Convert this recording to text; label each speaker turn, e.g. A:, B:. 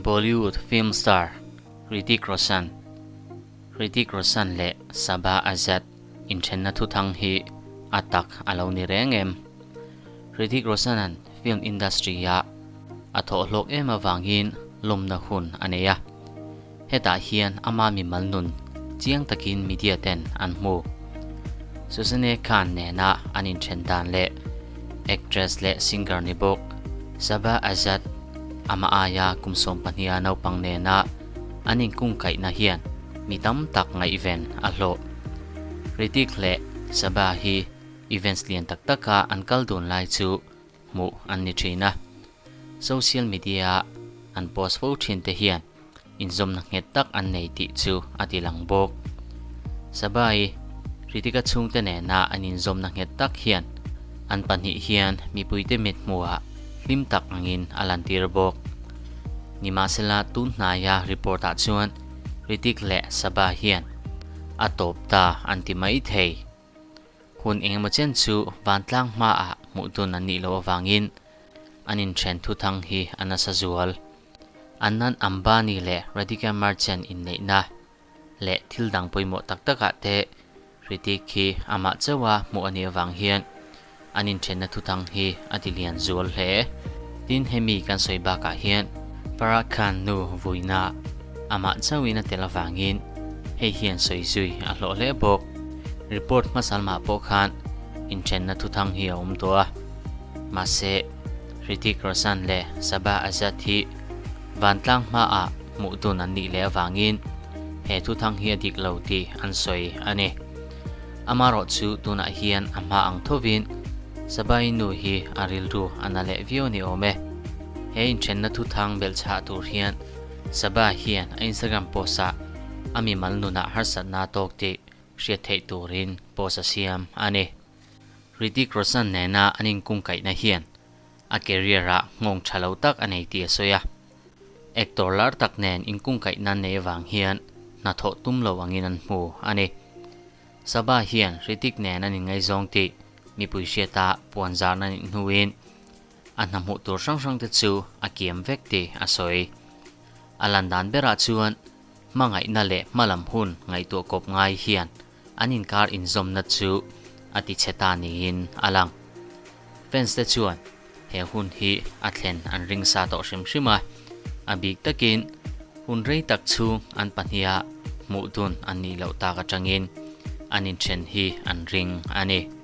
A: Bollywood film star Hrithik Roshan Hrithik Roshan leh Saba Azad inthenna thuthang hi a tak a lo ni reng em? Hrithik Roshan-a'n film industry-a a thawh hlawk em avangin lawmna hun a nei a. Hetah hian ama mimal nun chiang takin media ten an hmu. Sussanne Khan nena an inthen dan leh actress leh singer ni bawk Saba Azad ama aia kum 12 a naupang nena an inkungkaihna hian mi tam tak ngaihven a hlawh. Hrithik leh Saba hi events lian tak taka an kal dun lai chu hmuh an ni thin a. Social media-a an post fo thin te hian inzawmna nghet tak an nei tih chu a ti lang bawk. Sabai Ritika chhungte nena an inzawmna nghet tak hian an pahnih hian mipuite mit hmuhah hlim tak angin a lantir bawk. Nimahsela tun hnaia report-ah chuan Ritik leh Saba hian a tawp ta an ti mai thei. Hun engemaw chen chu vantlang hmaah hmuh dun an nih loh avangin an inthen thuthang hi a nasa zual. Anand Ambani leh Radhika Merchant inneihna leh thil dang pawimawh tak takah te Hrithik hi amah chauha hmuh a nih avang hian an inthenna thuthang hi a ti lian zual hle. Tin, hemi kan sawi bakah hian Farah Khan nu vuina amah chauhin a tel avangin hei hian sawi zui a hlawh hle bawk. Report hmasa lamah pawh khan inthenna thuthang hi a awm tawh a, mahse Hrithik Roshan leh Saba Azad hi vantlang hmaah hmuh dun an nih leh avangin he thuthang hi a dik lo tih an sawi a ni. Amarawh chu tunah hian a hma ang thovin Sabai nu hi a rilru a na leh viau ni awm e. He inthenna thuthang belhchhah tur hian Saba hian a Instagram post-ah a mimal nunah harsatna a tawk tih hriat theih turin post a siam a ni. Hrithik Roshan nena an inkungkaihna hian a career-ah nghawng tha lo tak a nei tih a sawi a. Actor lar tak nen inkungkaihna nei avang hian hnathawh tum lo angin an hmu a ni. Saba hian Hrithik nen an inngaizawng tih mipui hriata puan zarna nih hnuin a hna hmuh tur hrang hrangte chu a kiam vek tih a sawi. A lan dan berah chuan hmangaihna leh hmalam hun ngaihtuah kawp ngai hian an inkar inzawmna chu a ti chhe ta niin a lang. Fans te chuan he hun hi a thlen an ring sa tawh hrim hrim a, a bik takin hun rei tak chhung an pahniha hmuh dun an nih loh tak atangin an inthen hi an ring a ni.